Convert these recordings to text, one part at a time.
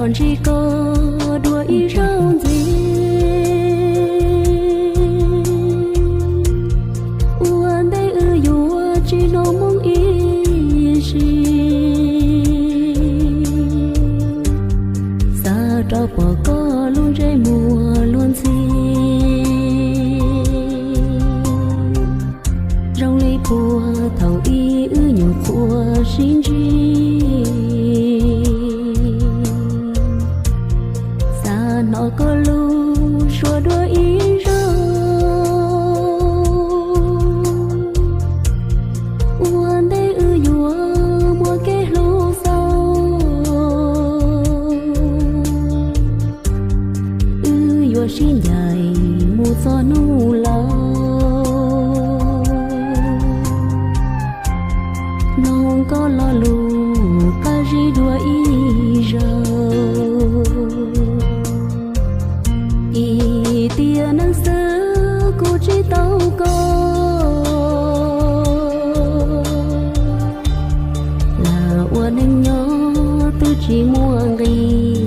Ntsib koj dua ib zaug ntxiv, ua ntej wb yuav tsis hnov moo ib si. Xav rov pom koj lub ntsej muag luag ntxhi, zoo li puag thaum ub wb nyuam qhuav sib ntsib. Xav hnov koj lub suab dua ib zaug, ua ntej wb yuav muaj kev hlub xaus. Wb yuav sib ncaim mus txog hnub laus. Mloog koj lo lus qab zib dua ib zaug. Ib tiam neej xwb kuv tsis tau koj, lam ua neej nyob twb tsis muaj nqis.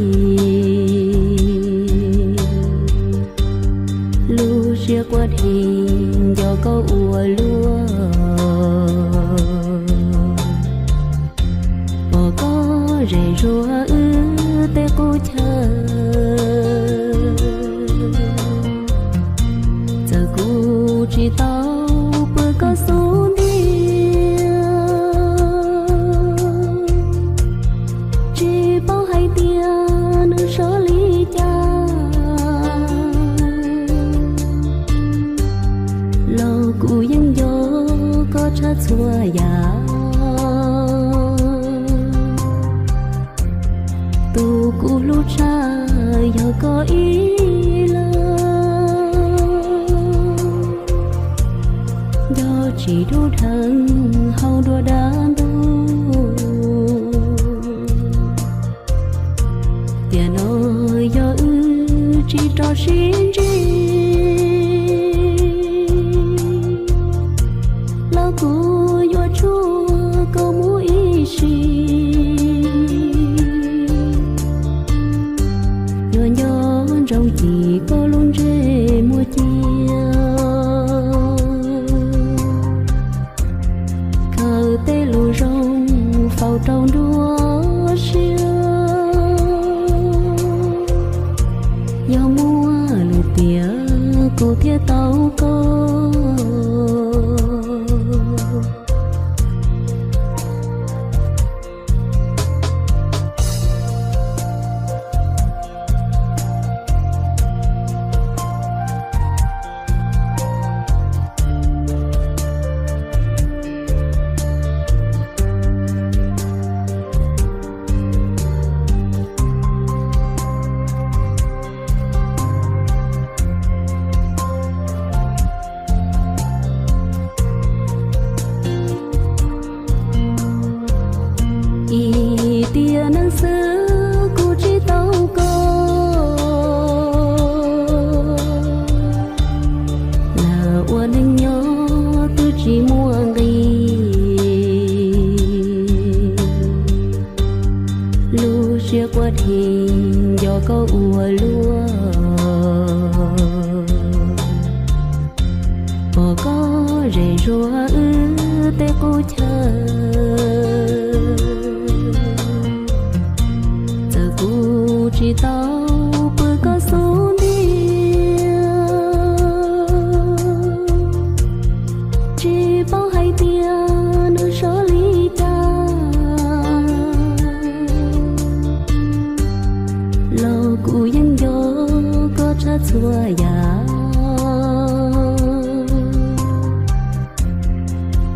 Lub siab quaj dhi nco koj ua luaj, pom koj zem zuag wb tej qub chaw. Txawm kuv tsis tau pw koj xub ntiag, tsis paub hais tias nws sov li cas, los kuv yeej nco koj tshaj txhua yam. Tus kuv hlub tshaj yog koj ib leeg, nco tsis dub dheev hauv dua dab ntub. Tiam no yog wb tsis rov sib ntsib, los kuv yuav tshuaj koj mus ib sim. Yuav nco ntsoov cim koj lub ntsej muag cia, khaws tej lus zoo faus rau nruab siab. Yog muaj lwm tiam kuv thiaj tau koj. Ib tiam neej xwb kuv tsis tau koj, lam ua neej nyob twb tsis muaj nqis. Lub siab quaj dhi nco koj ua luaj, pom koj zem zuag wb tej qub chaw. Txawm kuv tsis tau pw koj xub ntiag, tsis paub hais tias nws sov li cas, los kuv yeej nco koj tshaj txhua yam.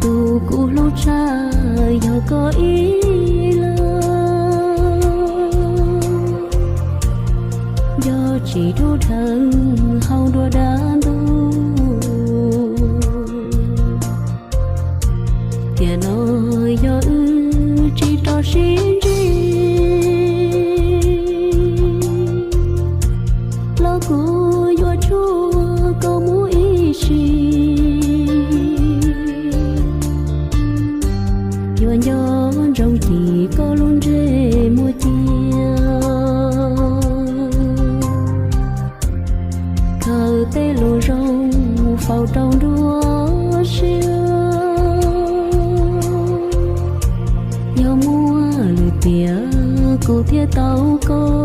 Tus kuv hlub tshaj yog koj ib leeg, nco tsis dub dheev hauv dua dab ntub. Tiam no yog wb tsis rov sib ntsib, los kuv yuav tshuaj koj mus ib sim. Yuav nco ntsoov cim koj lub ntsej muag cia, tau koj.